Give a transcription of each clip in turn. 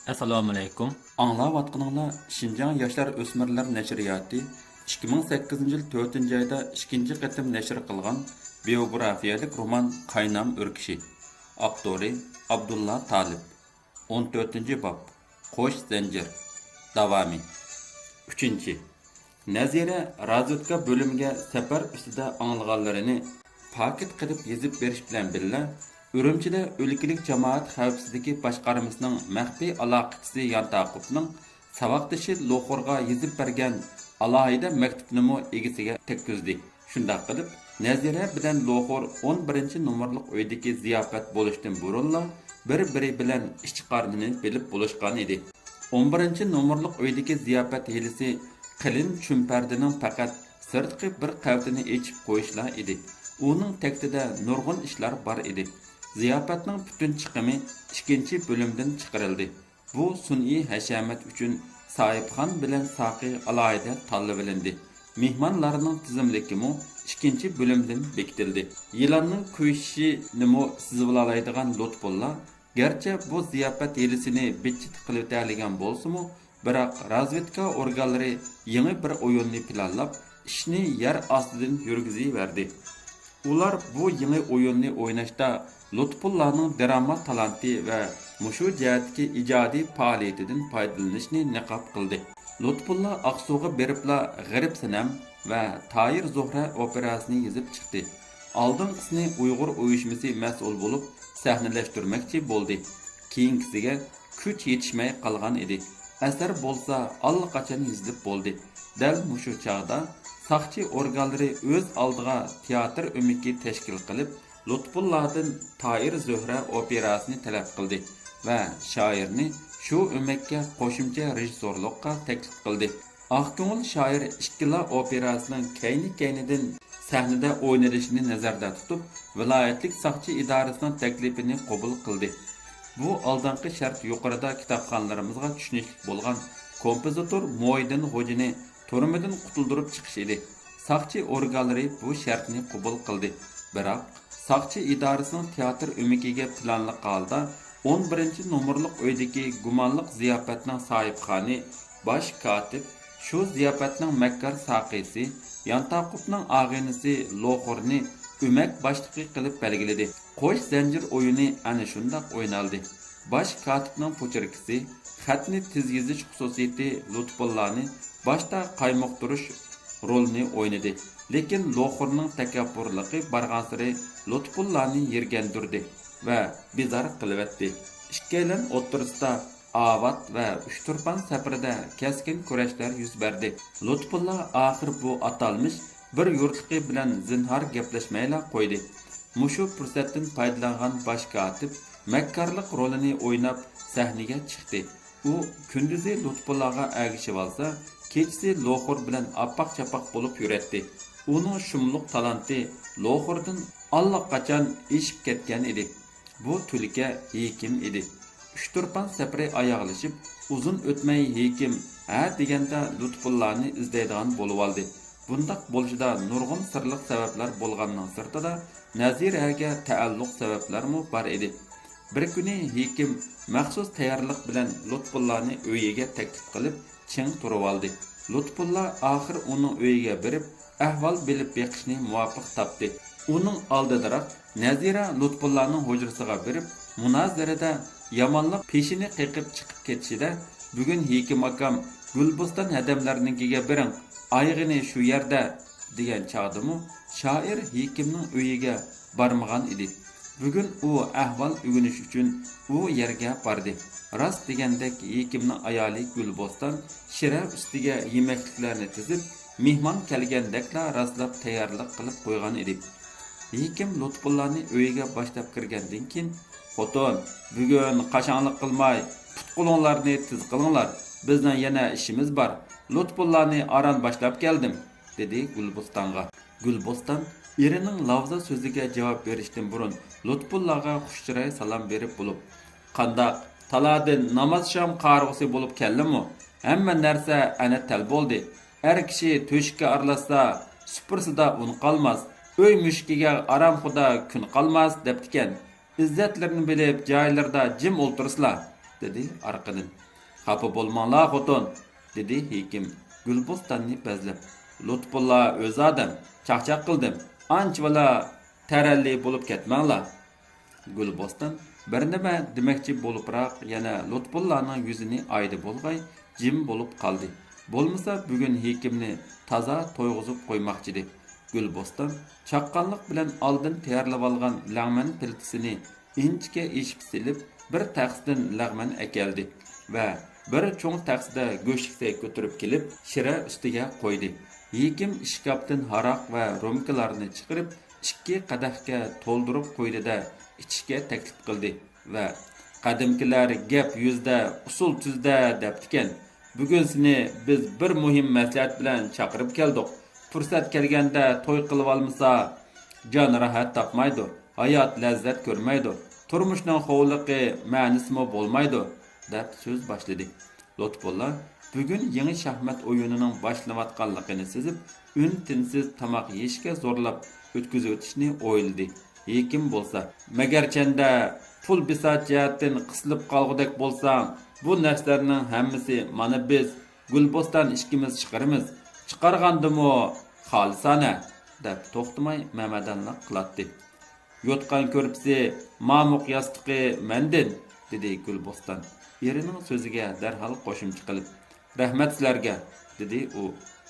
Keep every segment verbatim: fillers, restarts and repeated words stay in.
ئەسسالامۇئەلەيكۇم. ئاڭلاۋاتقىنىڭلار شىنجاڭ ياشلار ئۆسمۈرلەر نەشرىياتى ئىككى مىڭ سەككىزىنچى يىل تۆتىنچى ئايدا ئىككىنچى قېتىم نەشر قىلغان بىيوگرافىيەلىك رومان قاينام ئۆركىشى. ئاپتورى ئابدۇللا تالىپ. ئون تۆتىنچى باب. قوش زەنجىر. داۋامى. ئۈچىنچى. نەزىرە رازۋېدكا بۆلۈمىگە سەپەر ئۈستىدە ئاڭلىغانلىرىنى پاكىت قىلىپ يېزىپ بېرىش بىلەن بىللە، ئۈرۈمچىدە ئۆلكىلىك جامائەت خەۋپسىزلىكى باشقارمىسىنىڭ مەخپىي ئالاقىچىسى يانتاقوفنىڭ ساۋاقدىشى لوخورغا يېزىپ بەرگەن ئالاھىدە مەكتۇپنىمۇ ئىگىسىگە تەگكۈزدى. شۇنداق قىلىپ، نەزىرە بىلەن لوخور ئون بىرىنچى نومۇرلۇق ئۆيدىكى زىياپەت بولۇشتىن بۇرۇنلا بىر-بىرى بىلەن ئىچ-قارنىنى بىلىپ بولۇشقان ئىدى. ئون بىرىنچى نومۇرلۇق ئۆيدىكى زىياپەت ھېلىسى قېلىن چۈن پەردىنىڭ پەقەت سىرتقى بىر قەۋىتىنى ئېچىپ قويۇشلا ئىدى. ئۇنىڭ تەكتىدە نۇرغۇن ئىشلار بار ئىدى. زىياپەتنىڭ پۈتۈن چىقىمى ئىككىنچى بۆلۈمدىن چىقىرىلدى. بۇ سۈنئىي ھەشەمەت ئۈچۈن ساھىبخان بىلەن ساقى ئالاھىدە تاللىۋېلىندى. مېھمانلارنىڭ تىزىملىكىمۇ ئىككىنچى بۆلۈمدىن بېكىتىلدى. يىلاننىڭ كۆيۈشىنىمۇ سىزىۋالالايدىغان لۇتپۇللا، گەرچە بۇ زىياپەت ھىيلىسىنى بىتچىت قىلىۋېتەلىگەن بولسىمۇ، بىراق رازۋېدكا ئورگانلىرى يېڭى بىر ئويۇننى پىلانلاپ، ئىشنى يەر ئاستىدىن يۈرگۈزۈۋەردى. ئۇلار بۇ يېڭى ئويۇننى ئويناشتا لۇتپۇللانىڭ دىراما تالانتى ۋە مۇشۇ جەھەتتىكى ئىجادىي پائالىيىتىدىن پايدىلىنىشنى نىقاب قىلدى. لۇتپۇللا ئاقسۇغا بېرىپلا غېرىب سەنەم ۋە تايىر زۆھرە ئوپېراسىنى يېزىپ چىقتى. ئالدىنقىسىنى ئۇيغۇر ئۇيۇشمىسى مەسئۇل بولۇپ سەھنىلەشتۈرمەكچى بولدى. كېيىنكىسىگە كۈچ يېتىشمەي قالغان ئىدى. ئەسەر بولسا ئاللىقاچان يېزىلىپ بولدى. دەل مۇشۇ چاغدا ساقچى ئورگانلىرى ئۆز ئالدىغا تىياتىر ئۆمىكى تەشكىل قىلىپ، لۇتپۇللادىن تايىر زۆھرە ئوپېراسىنى تەلەپ قىلدى ۋە شائىرنى شۇ ئۆمەككە قوشۇمچە رېژىسسورلۇققا تەكلىپ قىلدى. ئاق كۆڭۈل شائىر ئىككىلا ئوپېراسىنىڭ كەينى-كەينىدىن سەھنىدە ئوينىلىشىنى نەزەردە تۇتۇپ، ۋىلايەتلىك ساقچى ئىدارىسىنىڭ تەكلىپىنى قوبۇل قىلدى. بۇ ئالدىنقى شەرت يۇقىرىدا كىتابخانىلىرىمىزغا چۈشىنىشلىك بولغان كومپوزىتور مۇھىدىن خوجىنى تۈرمىدىن قۇتۇلدۇرۇپ چىقىش ئىدى. ساقچى ئورگانلىرى بۇ شەرتنى قوبۇل قىلدى. بىراق، ساقچى ئىدارىسىنىڭ تىياتىر ئۆمىكىگە پىلانلىق ھالدا ئون بىرىنچى نومۇرلۇق ئۆيدىكى گۇمانلىق زىياپەتنىڭ ساھىبخانى باش كاتىپ، شۇ زىياپەتنىڭ مەككار ساقىيسى يانتاقوفنىڭ ئاغىنىسى لوخورنى ئۆمەك باشلىقى قىلىپ بەلگىلىدى. قوش زەنجىر ئويۇنى ئەنە شۇنداق ئوينالدى. باش كاتىپنىڭ پوچېركىسى، خەتنى تېز يېزىش خۇسۇسىيىتى لۇتپۇللانى باشتا قايمۇقتۇرۇش رولىنى ئوينىدى. لېكىن لوخورنىڭ تەكەببۇرلۇقى بارغانسېرى لۇتپۇللانى يىرگەندۈردى ۋە بىزار قىلىۋەتتى. ئىككىيلەن ئوتتۇرىسىدا ئاۋات ۋە ئۇچتۇرپان سەپىرىدە كەسكىن كۈرەشلەر يۈز بەردى. لۇتپۇللا ئاخىر بۇ ئاتالمىش بىر يۇرتلۇقى بىلەن زىنھار گەپلەشمەيلا قويدى. مۇشۇ پۇرسەتتىن پايدىلانغان باش كاتىپ مەككارلىق رولىنى ئويناپ سەھنىگە چىقتى. ئۇ كۈندۈزى لۇتپۇللاغا ئەگىشىۋالسا، كېچىسى لوخور بىلەن ئاپئاق-چاپئاق بولۇپ يۈرەتتى. ئۇنىڭ شۇملۇق تالانتى لوخوردىن ئاللىقاچان ئېشىپ كەتكەن ئىدى. بۇ تۈلكە ھېكىم ئىدى. ئۇچتۇرپان سەپىرى ئاياغلىشىپ، ئۇزۇن ئۆتمەي ھېكىم ھە دېگەندە لۇتپۇللانى ئىزدەيدىغان بولۇۋالدى. بۇنداق بولۇشىدا نۇرغۇن سىرلىق سەۋەبلەر بولغاننىڭ سىرتىدا، نەزىرەگە تەئەللۇق سەۋەبلەرمۇ بار ئىدى. بىر كۈنى ھېكىم مەخسۇس تەييارلىق بىلەن لۇتپۇللانى ئۆيىگە تەكلىپ قىلىپ، چىڭ تۇرۇۋالدى. لۇتپۇللا ئاخىر ئۇنىڭ ئۆيىگە بېرىپ، ئەھۋال بىلىپ بېقىشنى مۇۋاپىق تاپتى. ئۇنىڭ ئالدىدىراق نەزىرە لۇتپۇللانىڭ ھۇجرىسىغا بېرىپ، مۇنازىرىدە يامانلىق پېشىنى قېقىپ چىقىپ كېتىشىدە، بۈگۈن ھېكىم ئاكام گۈلبوستان ھەدەملەرنىڭكىگە بېرىڭ، ئايىغىنى شۇ يەردە، دېگەن چاغدىمۇ شائىر ھېكىمنىڭ ئۆيىگە بارمىغان ئىدى. بۈگۈن ئۇ ئەھۋال ئۆگىنىش ئۈچۈن ئۇ يەرگە باردى. راست دېگەندەك ھېكىمنىڭ ئايالى گۈلبوستان شىرە ئۈستىگە يېمەكلىكلەرنى تىزىپ، مېھمان كەلگەندەكلا راسلاپ تەييارلىق قىلىپ قويغان ئىدى. ھېكىم لۇتپۇللانى ئۆيىگە باشلاپ كىرگەندىن كېيىن، خوتۇن، بۈگۈن قاشاڭلىق قىلماي، پۇت-قولۇڭلارنى تېز قىلىڭلار، بىزنىڭ يەنە ئىشىمىز بار، لۇتپۇللانى ئاران باشلاپ كەلدىم، دېدى گۈلبوستانغا. گۈلبوستان ئېرىنىڭ لاۋزا سۆزىگە جاۋاب بېرىشتىن بۇرۇن لۇتپۇللاغا خۇش چىراي سالام بېرىپ بولۇپ، قانداق، تالادىن ناماز شام قارىغۇسى بولۇپ كەلدىمۇ؟ ھەممە نەرسە ئەنە تەل بولدى. ئەر كىشى تۆشۈككە ئارىلاشسا، سۇپرىسىدا ئۇن قالماس، ئۆي مۈشۈكىگە ئارامخۇدا كۈن قالماس، دەپتىكەن. ئىززەتلىرىنى بىلىپ، جايلىرىدا جىم ئولتۇرسىلا، دېدى ئارقىدىن. خاپا بولماڭلار، خوتۇن، دېدى ھېكىم گۈلبوستاننى بەزلەپ. لۇتپۇللا ئۆز ئادەم، چاقچاق قىلدىم، ئانچىۋالا تەرەللى بولۇپ كەتمەڭلار. گۈلبوستان بىر نېمە دېمەكچى بولۇپراق يەنە لۇتپۇللانىڭ يۈزىنى ئايدى بولغاي جىم بولۇپ قالدى. بولمىسا بۈگۈن ھېكىمنى تازا تويغۇزۇپ قويماقچىدى. گۈلبوستان چاققانلىق بىلەن ئالدىن تەييارلىۋالغان لەڭمەن پىلتىسىنى ئىنچىكە ئېشىپ سېلىپ، بىر تەخسىدىن لەغمەن ئەكەلدى ۋە بىر چوڭ تەخسىدە گۆشلۈكتەك كۆتۈرۈپ كېلىپ، شىرە ئۈستىگە قويدى. ھېكىم ئىشكاپتىن ھاراق ۋە رومكىلارنى چىقىرىپ، ئىككى قەدەھكە تولدۇرۇپ قۇيدى-دە، ئىچىشكە تەكلىپ قىلدى ۋە، قەدىمكىلەر گەپ يۈزدە، ئۇسۇل تۈزدە دەپتىكەن. بۈگۈن سېنى بىز بىر مۇھىم مەسلىھەت بىلەن چاقىرىپ كەلدۇق. پۇرسەت كەلگەندە توي قىلىۋالمىسا، جان راھەت تاپمايدۇ، ھايات لەززەت كۆرمەيدۇ، تۇرمۇشنىڭ خوۋلۇقى، مەنىسىمۇ بولمايدۇ، دەپ سۆز باشلىدى. لۇتپۇللا بۈگۈن يېڭى شاھمات ئويۇنىنىڭ باشلىنىۋاتقانلىقىنى سېزىپ، ئۈن-تىنسىز تاماق يېيىشكە زورلاپ ئۆتكۈزۈۋېتىشنى ئويلىدى. ھېكىم بولسا، مەگەرچەندە پۇل بىسات جەھەتتىن قىسىلىپ قالغۇدەك بولساڭ، بۇ نەرسىلەرنىڭ ھەممىسى مانا بىز، گۈلبوستان ئىككىمىز چىقىرىمىز، چىقارغاندىمۇ خالىسانە، دەپ توختىماي مەمەدانلىق قىلاتتى. يوتقان كۆرپىسى، مامۇق ياستۇقى مەندىن، دېدى گۈلبوستان ئېرىنىڭ سۆزىگە دەرھال قوشۇمچە قىلىپ. رەھمەت سىلەرگە، دېدى ئۇ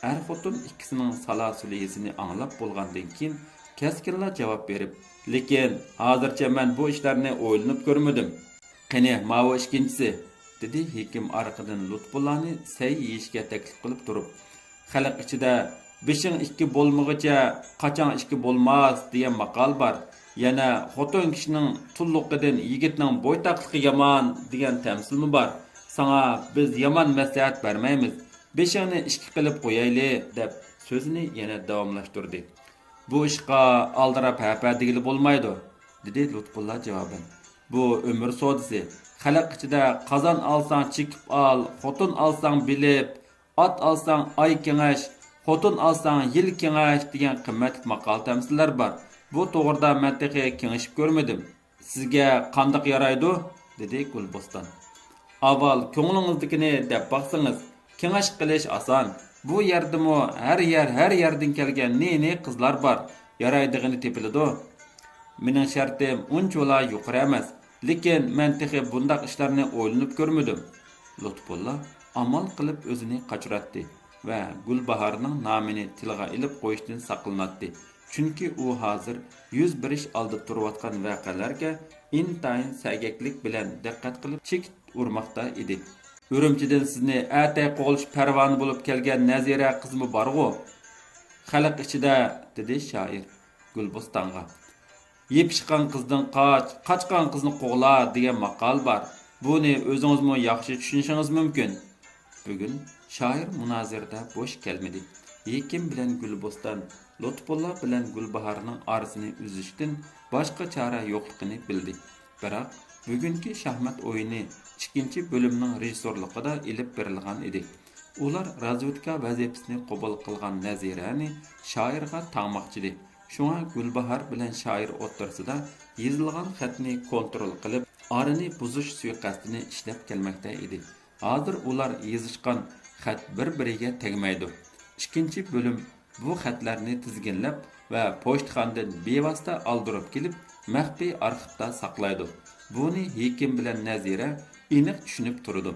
ئەر-خوتۇن ئىككىسىنىڭ سالا-سۈلھىسىنى ئاڭلاپ بولغاندىن كېيىن كەسكىنلا جاۋاب بېرىپ. لېكىن ھازىرچە مەن بۇ ئىشلارنى ئويلىنىپ كۆرمىدىم. قېنى، ماۋۇ ئىككىنچىسى، دېدى ھېكىم ئارقىدىن لۇتپۇللانى سەي يېيىشكە تەكلىپ قىلىپ تۇرۇپ. خەلق ئىچىدە بېشىڭ ئىككى بولمىغۇچە قاچاڭ ئىككى بولماس دېگەن ماقال بار. يەنە خوتۇن كىشىنىڭ تۇللۇقىدىن يىگىتنىڭ بويتاقلىقى يامان دېگەن تەمسىلمۇ بار. ساڭا بىز يامان مەسلىھەت بەرمەيمىز. بېشىڭنى ئىككى قىلىپ قويايلى، دەپ سۆزىنى يەنە داۋاملاشتۇردى. بۇ ئىشقا ئالدىراپ ھەپە دېگىلى بولمايدۇ، دېدى لۇتپۇللا جاۋابەن. بۇ ئۆمۈر سودىسى. خەلق ئىچىدە قازان ئالساڭ چېكىپ ئال، خوتۇن ئالساڭ بىلىپ، ئات ئالساڭ ئاي كېڭەش، خوتۇن ئالساڭ يىل كېڭەش دېگەن قىممەتلىك ماقال-تەمسىللەر بار. بۇ توغرىدا مەن تېخى كېڭىشىپ كۆرمىدىم. سىزگە قانداق يارايدۇ؟ دېدى گۈلبوستان. ئاۋۋال كۆڭلىڭىزدىكىنى دەپ باقسىڭىز، كېڭەش قىلىش ئاسان. بۇ يەردىمۇ ھەر يەر، ھەر يەردىن كەلگەن نى-نى قىزلار بار. يارايدىغىنى تېپىلىدۇ. مېنىڭ شەرتىم ئۇنچىۋالا يۇقىرى ئەمەس. لېكىن مەن تېخى بۇنداق ئىشلارنى ئويلىنىپ كۆرمىدىم. لۇتپۇللا ئامال قىلىپ ئۆزىنى قاچۇراتتى ۋە گۈلباھارنىڭ نامىنى تىلغا ئېلىپ قويۇشتىن ساقلىناتتى. چۈنكى ئۇ ھازىر يۈز بېرىش ئالدىدا تۇرۇۋاتقان ۋەقەلەرگە ئىنتايىن سەگەكلىك بىلەن دىققەت قىلىپ چېكىت ئۇرماقتا ئىدى. ئۈرۈمچىدىن سىزنى ئەتەي قوغلىشىپ پەرۋانە بولۇپ كەلگەن نەزىرە قىزمۇ بارغۇ؟ خەلق ئىچىدە، دېدى شائىر گۈلبوستانغا. يېپىشقان قىزدىن قاچ، قاچقان قىزنى قوغلا دېگەن ماقال بار. بۇنى ئۆزىڭىزمۇ ياخشى چۈشىنىشىڭىز مۇمكىن. بۈگۈن شائىر مۇنازىرىدە بوش كەلمىدى. ھېكىم بىلەن گۈلبوستان لۇتپۇللا بىلەن گۈلباھارنىڭ ئارىسىنى ئۈزۈشتىن باشقا چارە يوقلۇقىنى بىلدى. بىراق، بۈگۈنكى شاھمات ئويۇنى ئىككىنچى بۆلۈمنىڭ رېژىسسورلۇقىدا ئېلىپ بېرىلغان ئىدى. ئۇلار رازۋېدكا ۋەزىپىسىنى قوبۇل قىلغان نەزىرەنى شائىرغا تاڭماقچىدى. شۇڭا گۈلباھار بىلەن شائىر ئوتتۇرىسىدا يېزىلغان خەتنى كونترول قىلىپ، ئارىنى بۇزۇش سۇيىقەستىنى ئىشلەپ كەلمەكتە ئىدى. ھازىر ئۇلار يېزىشقان خەت بىر-بىرىگە تەگمەيدۇ. ئىككىنچى بۆلۈم بۇ خەتلەرنى تىزگىنلەپ ۋە پوچتىخانىدىن بىۋاسىتە ئالدۇرۇپ كېلىپ، مەخپىي ئارخىپتا ساقلايدۇ. بۇنى ھېكىم بىلەن نەزىرە ئېنىق چۈشىنىپ تۇرىدۇ.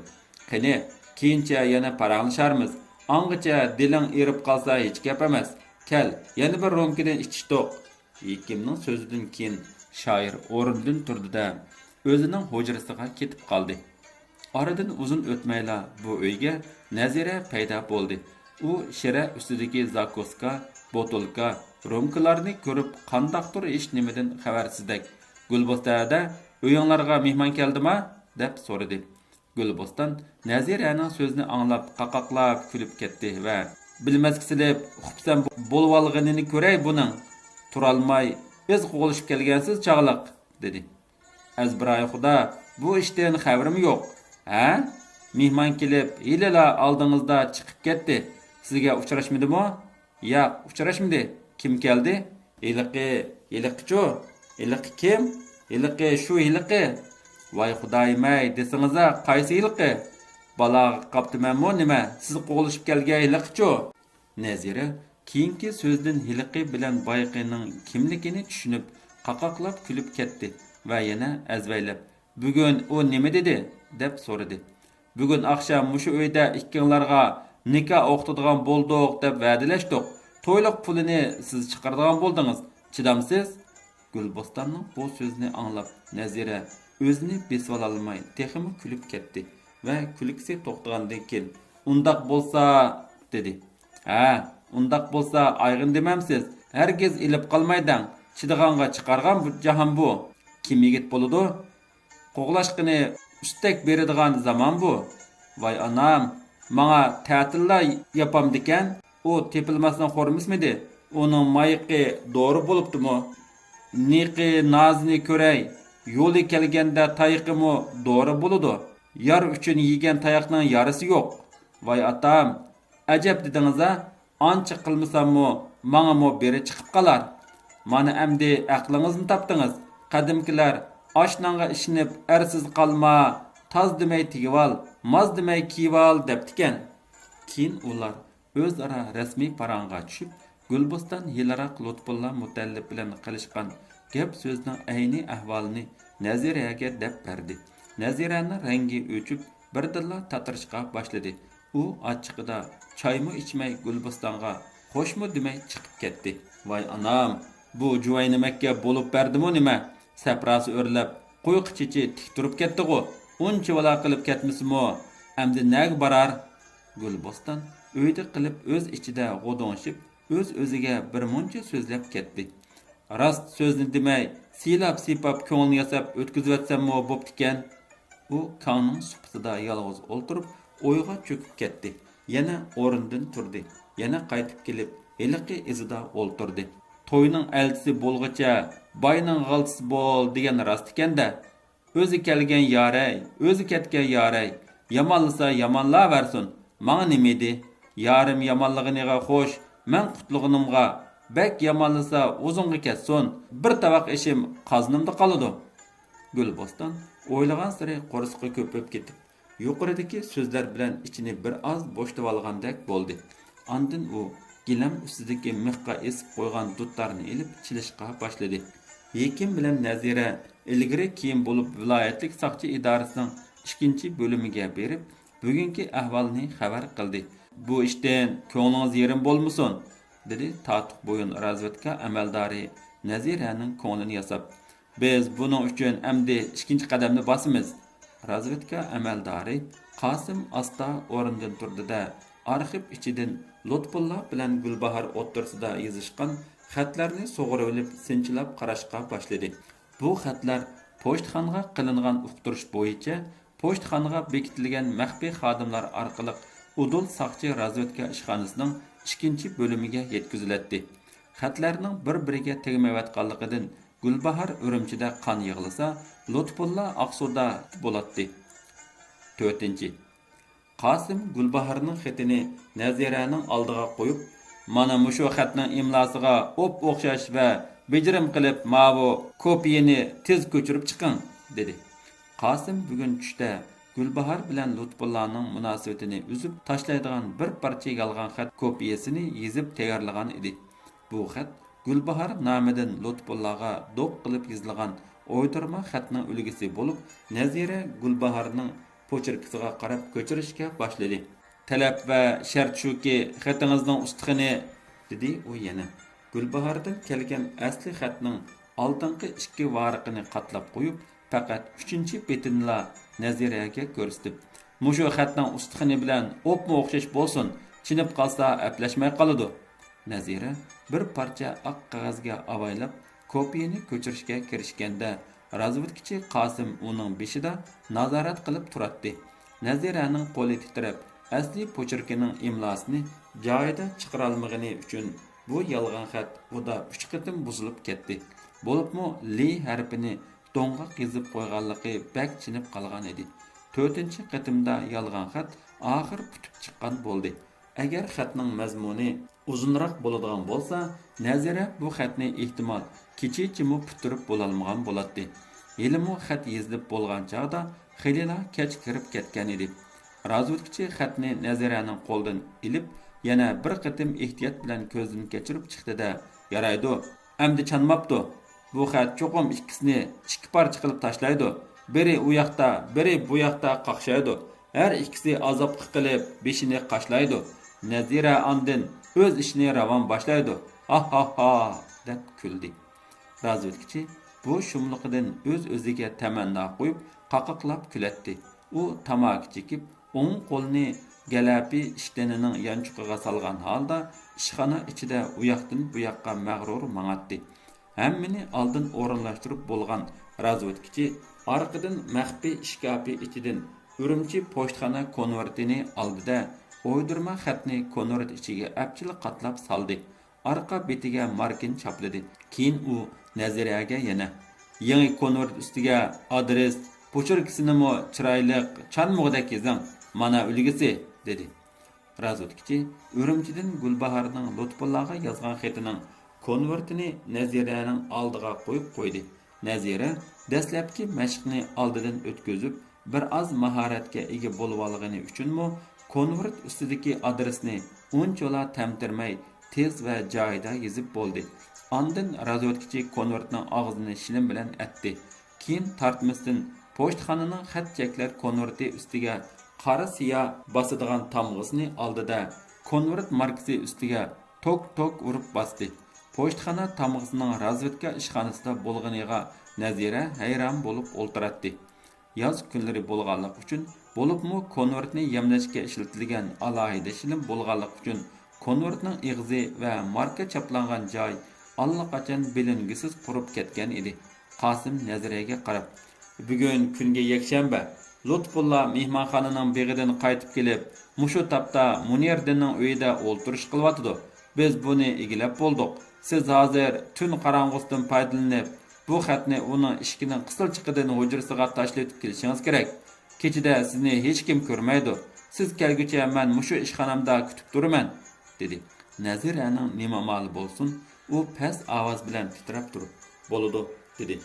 قېنى، كېيىنچە يەنە پاراڭلىشارمىز. ئاڭغىچە دىلىڭ ئېرىپ قالسا ھېچ گەپ ئەمەس. كەل، يەنە بىر رومكىدىن ئىچىشتۇق. ھېكىمنىڭ سۆزىدىن كېيىن شائىر ئورنىدىن تۇردى-دە، ئۆزىنىڭ ھۇجرىسىغا كېتىپ قالدى. ئارىدىن ئۇزۇن ئۆتمەيلا بۇ ئۆيگە نەزىرە پەيدا بولدى. ئۇ شىرە ئۈستىدىكى زاكۇسكا، بوتۇلكا، رومكىلارنى كۆرۈپ، قانداقتۇر ھېچنېمىدىن خەۋەرسىزدەك، «گۈلبوستان ھەدە، ئۆيۈڭلارغا مېھمان كەلدىما؟» دەپ سورىدى. گۈلبوستان نەزىرەنىڭ سۆزىنى ئاڭلاپ، قاقاقلاپ كۈلۈپ كەتتى ۋە، «بىلمەسكە سېلىپ، ئۇقۇپسەن بولۇۋالغىنىنى كۆرەي بۇنىڭ!» تۇرالماي، «ئىز قوغلىشىپ كەلگەنسىز چاغلىق!» دېدى. «ئەزبىرايى خۇدا، بۇ ئىشتىن خەۋىرىم يوق.» «ھە؟ مېھمان كېلىپ، ھېلىلا ئالدىڭىزدا چىقىپ كەتتى. سىزگە ئۇچراشمىدىمۇ؟» «ياق، ئۇچراشمىدى.» «كىم كەلدى؟» «ھېلىقى.» «ھېلىقىچۇ؟» «ھېلىقى كىم؟» «ھېلىقى شۇ ھېلىقى.» ۋاي خۇدايىم-ئەي، دېسىڭىزە، قايسى ھېلىقى؟ بالاغا قاپتىمەنمۇ نېمە؟ سىز قوغلىشىپ كەلگەن ھېلىقىچۇ؟ نەزىرە كېيىنكى سۆزىدىن ھېلىقى بىلەن بايىقىنىڭ كىملىكىنى چۈشىنىپ، قاقاقلاپ كۈلۈپ كەتتى ۋە يەنە ئەزۋەيلەپ، بۈگۈن ئۇ نېمە دېدى؟ دەپ سورىدى. بۈگۈن ئاخشام مۇشۇ ئۆيدە ئىككىڭلارغا نىكاھ ئوقۇتىدىغان بولدۇق دەپ ۋەدىلەشتۇق. تويلۇق پۇلىنى سىز چىقىرىدىغان بولدىڭىز. چىدامسىز؟ گۈلبوستاننىڭ بۇ سۆزىنى ئاڭلاپ، نەزىرە ئۆزىنى بېسىۋالالماي تېخىمۇ كۈلۈپ كەتتى ۋە كۈلكىسى توختىغاندىن كېيىن، ئۇنداق بولسا، دېدى. ھە، ئۇنداق بولسا ئايغىن دېمەمسىز؟ ھەرگىز ئېلىپ قالماي دەڭ. چىدىغانغا چىقارغان بۇ جاھان بۇ. كىم يىگىت بولىدۇ؟ قوغلاشقىنى ئۈستەك بېرىدىغان زامان بۇ. ۋاي ئانام، ماڭا تەتىللا ياپامدىكەن. ئۇ تېپىلماسنىڭ خورمىسىمىدى؟ ئۇنىڭ مايىقى دورا بولۇپتىمۇ؟ نىقى نازىنى كۆرەي، يولى كەلگەندە تايىقىمۇ دورا بولىدۇ. يار ئۈچۈن يېگەن تاياقنىڭ يارىسى يوق. ۋاي ئاتام، ئەجەب دېدىڭىز-ھە، ئانچە قىلمىساممۇ ماڭىمۇ بىرى چىقىپ قالار. مانا ئەمدى ئەقلىڭىزنى تاپتىڭىز. قەدىمكىلەر، ئاش نانغا ئىشىنىپ ئەرسىز قالما، تاز دېمەي تېگىۋال، ماز دېمەي كىيىۋال دەپتىكەن. كېيىن ئۇلار ئۆزئارا رەسمىي پاراڭغا چۈشۈپ، گۈلبوستان ھېلىراق لۇتپۇللا مۇتەللىپ بىلەن قىلىشقان گەپ سۆزنىڭ ئەينى ئەھۋالىنى نەزىرەگە دەپ بەردى. نەزىرەنىڭ رەڭگى ئۆچۈپ، بىردىنلا تاتىرىشقا باشلىدى. ئۇ ئاچچىقىدا چايمۇ ئىچمەي، گۈلبوستانغا خوشمۇ دېمەي چىقىپ كەتتى. ۋاي ئانام، بۇ جۇۋاينىمەككە بولۇپ بەردىمۇ نېمە؟ سەپراسى ئۆرلەپ، قۇيقا چېچى تىك تۇرۇپ كەتتىغۇ؟ ئۇنچىۋالا قىلىپ كەتمىسىمۇ، ئەمدى نەگە بارار؟ گۈلبوستان ئۆيدە قىلىپ ئۆز ئىچىدە غودۇڭشىپ، ئۆز-ئۆزىگە بىرمۇنچە سۆزلەپ كەتتى. راست سۆزنى دېمەي، سىيلاپ-سىيپاپ كۆڭلىنى ياساپ ئۆتكۈزۈۋەتسەممۇ بوپتىكەن. ئۇ كاڭنىڭ سۇپىسىدا يالغۇز ئولتۇرۇپ، ئويغا چۆكۈپ كەتتى. يەنە ئورنىدىن تۇردى. يەنە قايتىپ كېلىپ، ھېلىقى ئىزىدا ئولتۇردى. توينىڭ ئەلچىسى بولغۇچە، باينىڭ غالتىسى بول دېگەن راست ئىكەن-دە. ئۆزى كەلگەن يارەي، ئۆزى كەتكەن يارەي. يامانلىسا يامانلاۋەرسۇن. ماڭا نېمە ئىدى؟ يارىم يامانلىغىنىغا خوش، مەن قۇتۇلغىنىمغا. بەك يامانلىسا ئۇزۇنغا كەتسۇن. بىر تاۋاق ئېشىم قازىنىمدا قالىدۇ. گۈلبوستان ئويلىغانسېرى قورسىقى كۆپۈپ كېتىپ، يۇقىرىدىكى سۆزلەر بىلەن ئىچىنى بىر ئاز بوشىتىۋالغاندەك بولدى. ئاندىن ئۇ گىلەم ئۈستىدىكى مىخقا ئېسىپ قويغان دۇتارنى ئېلىپ چېلىشقا باشلىدى. ھېكىم بىلەن نەزىرە ئىلگىرى كېيىن بولۇپ ۋىلايەتلىك ساقچى ئىدارىسىنىڭ ئىككىنچى بۆلۈمىگە بېرىپ، بۈگۈنكى ئەھۋالنى خەۋەر قىلدى. بۇ ئىشتىن كۆڭلىڭىز يېرىم بولمىسۇن، دېدى تاتۇق بويۇن رازۋېدكا ئەمەلدارى نەزىرەنىڭ كۆڭلىنى ياساپ. بىز بۇنىڭ ئۈچۈن ئەمدى ئىككىنچى قەدەمنى باسىمىز. رازۋېدكا ئەمەلدارى قاسىم ئاستا ئورنىدىن تۇردى-دە، ئارخىپ ئىچىدىن لۇتپۇللا بىلەن گۈلباھار ئوتتۇرىسىدا يېزىشقان خەتلەرنى سۇغۇرۇۋېلىپ سىنچىلاپ قاراشقا باشلىدى. بۇ خەتلەر پوچتىخانىغا قىلىنغان ئۇقتۇرۇش بويىچە پوچتىخانىغا بېكىتىلگەن مەخپىي خادىملار ئارقىلىق ئۇدۇل ساقچى رازۋېدكا ئىشخانىسىنىڭ ئىككىنچى بۆلۈمىگە يەتكۈزۈلەتتى. خەتلەرنىڭ بىر-بىرىگە تەگمەيۋاتقانلىقىدىن گۈلباھار ئۈرۈمچىدە قان يىغلىسا، لۇتپۇللا ئاقسۇدا بولاتتى. تۆتىنچى. قاسىم گۈلباھارنىڭ خېتىنى نەزىرەنىڭ ئالدىغا قويۇپ، مانا مۇشۇ خەتنىڭ ئىملاسىغا ئوپئوخشاش ۋە بېجىرىم قىلىپ ماۋۇ كوپىيىنى تېز كۆچۈرۈپ چىقىڭ، دېدى. قاسىم بۈگۈن چۈشتە گۈلباھار بىلەن لۇتپۇللانىڭ مۇناسىۋىتىنى ئۈزۈپ تاشلايدىغان بىر پارچە يالغان خەت كوپىيىسىنى يېزىپ تەييارلىغان ئىدى. بۇ خەت گۈلباھار نامىدىن لۇتپۇللاغا دوق قىلىپ يېزىلغان ئويدۇرما خەتنىڭ ئۈلگىسى بولۇپ، نەزىرە گۈلباھارنىڭ پوچېركىسىغا قاراپ كۆچۈرۈشكە باشلىدى. تەلەپ ۋە شەرت شۇكى، خېتىڭىزنىڭ ئۇستىخىنى، دېدى ئۇ يەنە. گۈلباھاردىن كەلگەن ئەسلى خەتنىڭ ئالدىنقى ئىككى ۋارىقىنى قاتلاپ قويۇپ، پەقەت ئۈچىنچى بېتىنىلا نەزىرەگە كۆرسىتىپ، مۇشۇ خەتنىڭ ئۇستىخىنى بىلەن ئوپمۇ ئوخشاش بولسۇن، چىنىپ قالسا ئەپلەشمەي قالىدۇ. نەزىرە بىر پارچە ئاق قەغەزگە ئاۋايلاپ، كوپىيىنى كۆچۈرۈشكە كىرىشكەندە، رازۋېدكىچى قاسىم ئۇنىڭ بېشىدا نازارەت قىلىپ تۇراتتى. نەزىرەنىڭ قولى تىترەپ، ئەسلى پوچېركىنىڭ ئىملاسىنى جايىدا چىقىرالمىغىنى ئۈچۈن، بۇ يالغان خەت ئۇدا ئۈچ قېتىم بۇزۇلۇپ كەتتى. بولۇپمۇ لى ھەرپىنى دوڭغاق يېزىپ قويغانلىقى بەك چىنىپ قالغان ئىدى. تۆتىنچى قېتىمدا يالغان خەت ئاخىر پۈتۈپ چىققان بولدى. ئەگەر خەتنىڭ مەزمۇنى ئۇزۇنراق بولىدىغان بولسا، نەزىرە بۇ خەتنى ئېھتىمال كېچىچىمۇ پۈتتۈرۈپ بولالمىغان بولاتتى. ھېلىمۇ خەت يېزىلىپ بولغان چاغدا خېلىلا كەچ كىرىپ كەتكەن ئىدى. رازۋېدكىچى خەتنى نەزىرەنىڭ قولىدىن ئېلىپ، يەنە بىر قېتىم ئېھتىيات بىلەن كۆزدىن كەچۈرۈپ چىقتى-دە، يارايدۇ، ئەمدى چانماپتۇ. بۇ خەت چوقۇم ئىككىسىنى ئىككى پارچە قىلىپ تاشلايدۇ. بىرى ئۇ ياقتا، بىرى بۇ ياقتا قاقشايدۇ. ھەر ئىككىسى ئازابقا قېلىپ، بېشىنى قاشلايدۇ. نەزىرە ئاندىن ئۆز ئىشىنى راۋان باشلايدۇ. ھا ھا ھا! دەپ كۈلدى. رازۋېدكىچى بۇ شۇملۇقىدىن ئۆز-ئۆزىگە تەمەننا قويۇپ، قاقاقلاپ كۈلەتتى. ئۇ تاماكا چېكىپ، ئوڭ قولىنى گەلەپى ئىشتىنىنىڭ يانچۇقىغا سالغان ھالدا ئىشخانا ئىچىدە ئۇياقتىن بۇياققا مەغرۇر ماڭاتتى. ھەممىنى ئالدىن ئورۇنلاشتۇرۇپ بولغان رازۋېدكىچى ئارقىدىن مەخپىي ئىشكاپى ئىچىدىن ئۈرۈمچى پوچتىخانا كونۋېرتىنى ئالدى-دە، ئويدۇرما خەتنى كونۋېرت ئىچىگە ئەپچىل قاتلاپ سالدى. ئارقا بېتىگە ماركىنى چاپلىدى. كېيىن ئۇ نەزىرەگە يەنە، يېڭى كونۋېرت ئۈستىگە ئادرېس، پوچېركىسىنىمۇ چىرايلىق، چانمىغۇدەك يېزىڭ، مانا ئۈلگىسى، دېدى. رازۋېدكىچى ئۈرۈمچىدىن گۈلباھارنىڭ لۇتپۇللاغا يازغان خېتىنىڭ كونۋېرتىنى نەزىرەنىڭ ئالدىغا قويۇپ قويدى. نەزىرە دەسلەپكى مەشىقنى ئالدىدىن ئۆتكۈزۈپ، بىر ئاز ماھارەتكە ئىگە بولۇۋالغىنى ئۈچۈنمۇ، كونۋېرت ئۈستىدىكى ئادرېسنى ئۇنچىۋالا تەمتىرىمەي، تېز ۋە جايىدا يېزىپ بولدى. ئاندىن رازۋېدكىچى كونۋېرتنىڭ ئاغزىنى شىلىم بىلەن ئەتتى. كېيىن تارتمىسىدىن پوچتىخانىنىڭ خەت چەكلەر كونۋېرتى ئۈستىگە قارا سىيا باسىدىغان تامغىسىنى ئالدى-دە، كونۋېرت ماركىسى ئۈستىگە توك-توك ئۇرۇپ باستى. پوچتىخانا تامغىسىنىڭ رازۋېدكا ئىشخانىسىدا بولغىنىغا نەزىرە ھەيران بولۇپ ئولتۇراتتى. ياز كۈنلىرى بولغانلىقى ئۈچۈن، بولۇپمۇ كونۋېرتنى يەملەشكە ئىشلىتىلگەن ئالاھىدە شىلىم بولغانلىقى ئۈچۈن، كونۋېرتنىڭ ئېغىزى ۋە ماركا چاپلانغان جاي ئاللىقاچان بىلىنگۈسىز قۇرۇپ كەتكەن ئىدى. قاسىم نەزىرەگە قاراپ، بۈگۈن كۈنگە يەكشەنبە. لۇتپۇللا مېھمانخانىنىڭ بېغىدىن قايتىپ كېلىپ، مۇشۇ تاپتا مۇنىردىننىڭ ئۆيىدە ئولتۇرۇش قىلىۋاتىدۇ. بىز بۇنى ئىگىلەپ بولدۇق. سىز ھازىر تۈن قاراڭغۇسىدىن پايدىلىنىپ، بۇ خەتنى ئۇنىڭ ئىشىكىنىڭ قىسىلچىقىدىن ھۇجرىسىغا تاشلىۋېتىپ كېلىشىڭىز كېرەك. كېچىدە سىزنى ھېچكىم كۆرمەيدۇ. سىز كەلگۈچە مەن مۇشۇ ئىشخانامدا كۈتۈپ تۇرىمەن، دېدى. نەزىرەنىڭ نېمە ئامالى بولسۇن، ئۇ پەس ئاۋاز بىلەن تىترەپ تۇرۇپ، بولىدۇ، دېدى.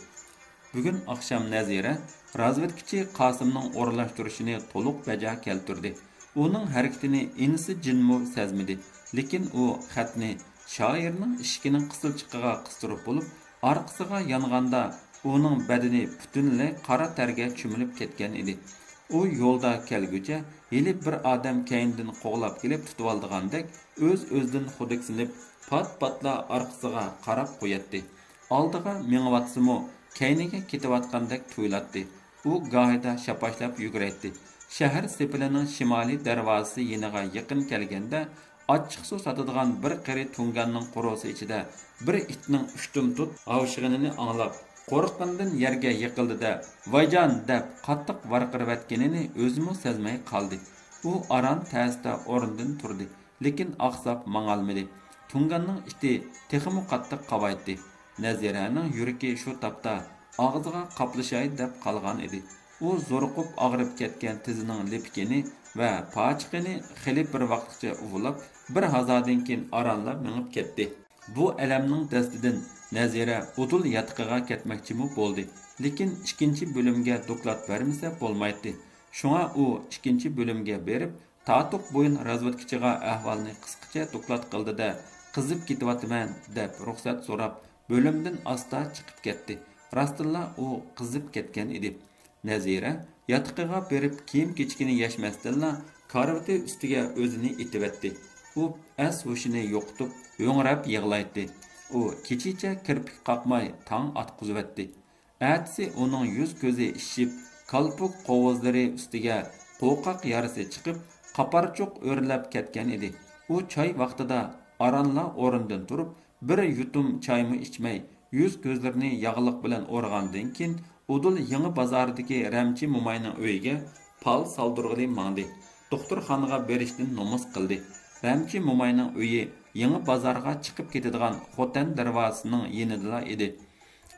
بۈگۈن ئاخشام نەزىرە رازۋېدكىچى قاسىمنىڭ ئورۇنلاشتۇرۇشىنى تولۇق بەجا كەلتۈردى. ئۇنىڭ ھەرىكىتىنى ئىنىسى جىنمۇ سەزمىدى، لېكىن ئۇ خەتنى شائىرنىڭ ئىشىكىنىڭ قىسىلچىقىغا قىستۇرۇپ بولۇپ، ئارقىسىغا يانغاندا، ئۇنىڭ بەدىنى پۈتۈنلەي قارا تەرگە چۆمۈلۈپ كەتكەن ئىدى. ئۇ يولدا كەلگۈچە ھېلى بىر ئادەم كەينىدىن قوغلاپ كېلىپ تۇتۇۋالىدىغاندەك، ئۆز-ئۆزىدىن خۇدۈكسىنىپ، پات-پاتلا ئارقىسىغا قاراپ قوياتتى. ئالدىغا مېڭىۋاتسىمۇ، كەينىگە كېتىۋاتقاندەك تۇيۇلاتتى. ئۇ گاھىدا شاپاشلاپ يۈگۈرەتتى. شەھەر سېپىلىنىڭ شىمالىي دەرۋازىسى يېنىغا يېقىن كەلگەندە، ئاچچىقسۇ ساتىدىغان بىر قېرى تۇڭگاننىڭ قورۇسى ئىچىدە بىر ئىتنىڭ ئۇشتۇمتۇت ھاۋشىغىنىنى ئاڭلاپ، قورققىنىدىن يەرگە يىقىلدى-دە، ۋايجان! دەپ قاتتىق ۋارقىرىۋەتكىنىنى ئۆزىمۇ سەزمەي قالدى. ئۇ ئاران تەستە ئورنىدىن تۇردى، لېكىن ئاقساپ ماڭالمىدى. تۇڭگاننىڭ ئىتى تېخىمۇ قاتتىق قاۋايتتى. نەزىرەنىڭ يۈرىكى شۇ تاپتا ئاغزىغا قاپلىشاي دەپ قالغان ئىدى. ئۇ زورۇقۇپ ئاغرىپ كەتكەن تىزىنىڭ لىپىكىنى ۋە پاچىقىنى خېلى بىر ۋاقىتقىچە ئۇۋىلاپ، بىر ھازادىن كېيىن ئارانلا مېڭىپ كەتتى. بۇ ئەلەمنىڭ دەستىدىن نەزىرە ئۇدۇل ياتىقىغا كەتمەكچىمۇ بولدى، لېكىن ئىككىنچى بۆلۈمگە دوكلات بەرمىسە بولمايتتى. شۇڭا ئۇ ئىككىنچى بۆلۈمگە بېرىپ، تاتۇق بويۇن رازۋېدكىچىغا ئەھۋالنى قىسقىچە دوكلات قىلدى-دە، قىزىپ كېتىۋاتىمەن، دەپ رۇخسەت سوراپ، بۆلۈمدىن ئاستا چىقىپ كەتتى. راستتىنلا ئۇ قىزىپ كەتكەن ئىدى. نەزىرە ياتىقىغا بېرىپ، كىيىم-كېچىكىنى يەشمەستىنلا، كارىۋىتى ئۈستىگە ئۆزىنى ئېتىۋەتتى. ئۇ ئەس-ھوشىنى يوقىتىپ، ھۆڭرەپ يىغلايتتى. ئۇ كېچىچە كىرپىك قاقماي تاڭ ئاتقۇزۇۋەتتى. ئەتىسى ئۇنىڭ يۈز-كۆزى ئىششىپ، كالپۇك قوۋۇزلىرى ئۈستىگە قوقاق يارىسى چىقىپ، قاپارچۇق ئۆرلەپ كەتكەن ئىدى. ئۇ چاي ۋاقتىدا ئارانلا ئورنىدىن تۇرۇپ، بىر يۇتۇم چايمۇ ئىچمەي، يۈز-كۆزلىرىنى ياغلىق بىلەن ئورىغاندىن كېيىن، ئۇدۇل يېڭى بازاردىكى رەمچى موماينىڭ ئۆيىگە پال سالدۇرغىلى ماڭدى. دوختۇرخانىغا بېرىشتىن نومۇس قىلدى. رەمچى موماينىڭ ئۆيى يېڭى بازارغا چىقىپ كېتىدىغان خوتەن دەرۋازىسىنىڭ يېنىدىلا ئىدى.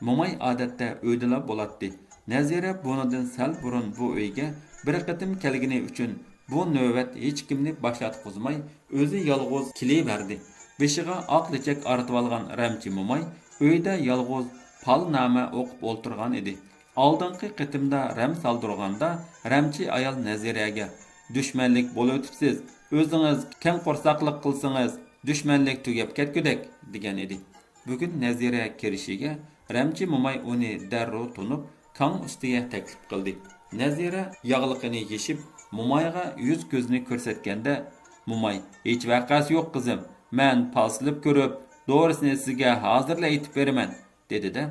موماي ئادەتتە ئۆيدىلا بولاتتى. نەزىرە بۇنىڭدىن سەل بۇرۇن بۇ ئۆيگە بىر قېتىم كەلگىنى ئۈچۈن، بۇ نۆۋەت ھېچكىمنى باشلاتقۇزماي، ئۆزى يالغۇز كېلىۋەردى. بېشىغا ئاق لېچەك ئارتىۋالغان رەمچى موماي ئۆيدە يالغۇز پالنامە ئوقۇپ ئولتۇرغان ئىدى. ئالدىنقى قېتىمدا رەم سالدۇرغاندا، رەمچى ئايال نەزىرەگە، «دۈشمەنلىك بولۇۋېتىپسىز، ئۆزىڭىز كەڭ قورساقلىق قىلسىڭىز، دۈشمەنلىك تۈگەپ كەتكۈدەك» دېگەن ئىدى. بۈگۈن نەزىرە كىرىشىگە رەمچى موماي ئۇنى دەررۇ تونۇپ، كاڭ ئۈستىگە تەكلىپ قىلدى. نەزىرە ياغلىقىنى يېشىپ، مومايغا يۈز-كۆزىنى كۆرسەتكەندە، موماي، «ھېچ ۋەقەسى يوق، قىزىم. مەن پال سېلىپ كۆرۈپ، دورىسىنى سىزگە ھازىرلا ئېيتىپ بېرىمەن» دېدى-دە،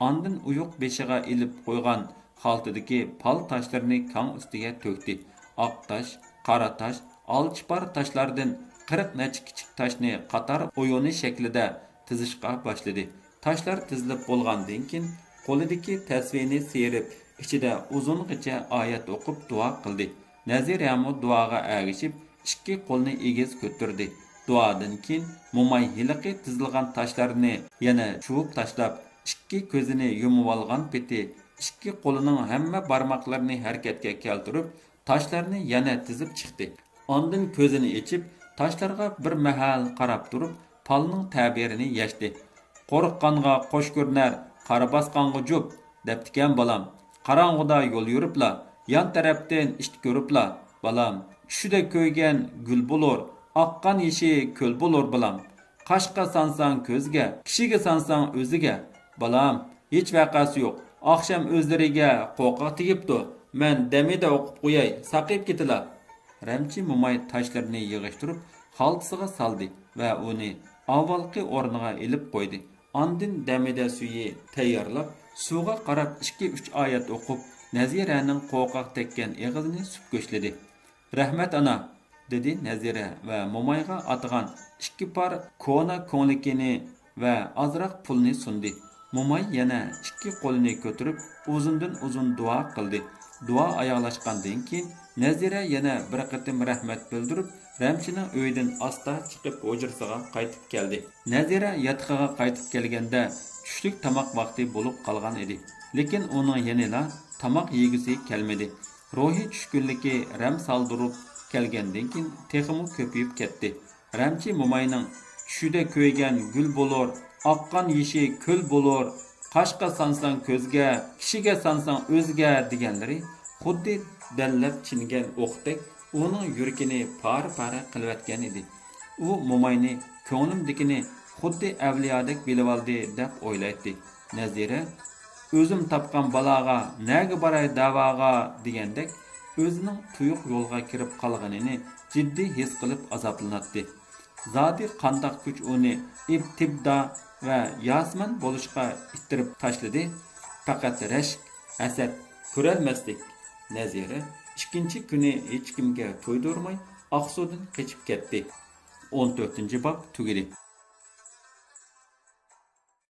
ئاندىن ئويۇق بېشىغا ئېلىپ قويغان خالتىدىكى پال تاشلىرىنى كاڭ ئۈستىگە تۆكتى. ئاق تاش، قارا تاش، ئالچىپار تاشلاردىن قىرىق نەچچە كىچىك تاشنى قاتار ئويۇنى شەكلىدە تىزىشقا باشلىدى. تاشلار تىزىلىپ بولغاندىن كېيىن، قولىدىكى تەسۋىنى سىيرىپ، ئىچىدە ئۇزۇنغىچە ئايەت ئوقۇپ دۇئا قىلدى. نەزىرەمۇ دۇئاغا ئەگىشىپ، ئىككى قولىنى ئېگىز كۆتۈردى. دۇئادىن كېيىن موماي ھېلىقى تىزىلغان تاشلارنى يەنە چۇۋۇپ تاشلاپ، ئىككى كۆزىنى يۇمۇۋالغان پېتى، ئىككى قولىنىڭ ھەممە بارماقلىرىنى ھەرىكەتكە كەلتۈرۈپ، تاشلارنى يەنە تىزىپ چىقتى. ئاندىن كۆزىنى ئېچىپ، تاشلارغا بىر مەھەل قاراپ تۇرۇپ، پالنىڭ تەبىرىنى يەشتى. «قورققانغا قوش كۆرۈنەر، قارا باسقانغا جۈپ» دەپتىكەن بالام. «قاراڭغۇدا يول يۈرۈپلا، يان تەرەپتىن ئىت كۆرۈپلا، بالام، چۈشىدە كۆيگەن گۈل بولۇر، ئاققان يېشى كۆل بولۇر، بالام. قاشقا سانساڭ كۆزگە، كىشىگە سانساڭ ئۆزىگە، بالام، ھېچ ۋەقەسى يوق. ئاخشام ئۆزلىرىگە قوقاق تېگىپتۇ. مەن دەمىدە ئوقۇپ قوياي، ساقىيىپ كېتىلا.» رەمچى موماي تاشلىرىنى يىغىشتۇرۇپ، خالتىسىغا سالدى ۋە ئۇنى ئاۋۋالقى ئورنىغا ئېلىپ قويدى. ئاندىن دەمىدە سۈيى تەييارلاپ، سۇغا قاراپ ئىككى-ئۈچ ئايەت ئوقۇپ، نەزىرەنىڭ قوقاق تەگكەن ئېغىزىنى سۈپكۈچلىدى. «رەھمەت، ئانا!» دېدى نەزىرە ۋە مومايغا ئاتىغان ئىككى پار كونا كۆڭلىكىنى ۋە ئازراق پۇلنى سۇندى. موماي يەنە ئىككى قولىنى كۆتۈرۈپ، ئۇزۇندىن ئۇزۇن دۇئا قىلدى. دۇئا ئاياغلاشقاندىن كېيىن، نەزىرە يەنە بىر قېتىم رەھمەت بىلدۈرۈپ، رەمچىنىڭ ئۆيىدىن ئاستا چىقىپ، ھۇجرىسىغا قايتىپ كەلدى. نەزىرە ياتىقىغا قايتىپ كەلگەندە، چۈشلۈك تاماق ۋاقتى بولۇپ قالغان ئىدى. لېكىن ئۇنىڭ يەنىلا تاماق يېگۈسى كەلمىدى. روھىي چۈشكۈنلۈكى رەم سالدۇرۇپ كەلگەندىن كېيىن تېخىمۇ كۆپىيىپ كەتتى. رەمچى موماينىڭ «چۈشىدە كۆيگەن گۈل بولۇر، ئاققان يېشى كۆل بولۇر، قاشقا سانساڭ كۆزگە، كىشىگە سانساڭ ئۆزىگە» دېگەنلىرى خۇددى دەللەپ چىنگەن ئوقتەك ئۇنىڭ يۈرىكىنى پارە-پارە قىلىۋەتكەن ئىدى. ئۇ موماينى «كۆڭلۈمدىكىنى خۇددى ئەۋلىيادەك بىلىۋالدى» دەپ ئويلايتتى. نەزىرە «ئۆزۈم تاپقان بالاغا نەگە باراي دەۋاغا» دېگەندەك، ئۆزىنىڭ تۇيۇق يولغا كىرىپ قالغىنىنى جىددىي ھېس قىلىپ ئازابلىناتتى. زادى قانداق كۈچ ئۇنى ئىبتىدا ۋە ياسىمەن بولۇشقا ئىتتىرىپ تاشلىدى؟ پەقەت رەشك، ھەسەت، كۆرەلمەسلىك. نەزىرە ئىككىنچى كۈنى ھېچكىمگە تۇيدۇرماي ئاقسۇدىن قېچىپ كەتتى. ئون تۆتىنچى باب تۈگىدى.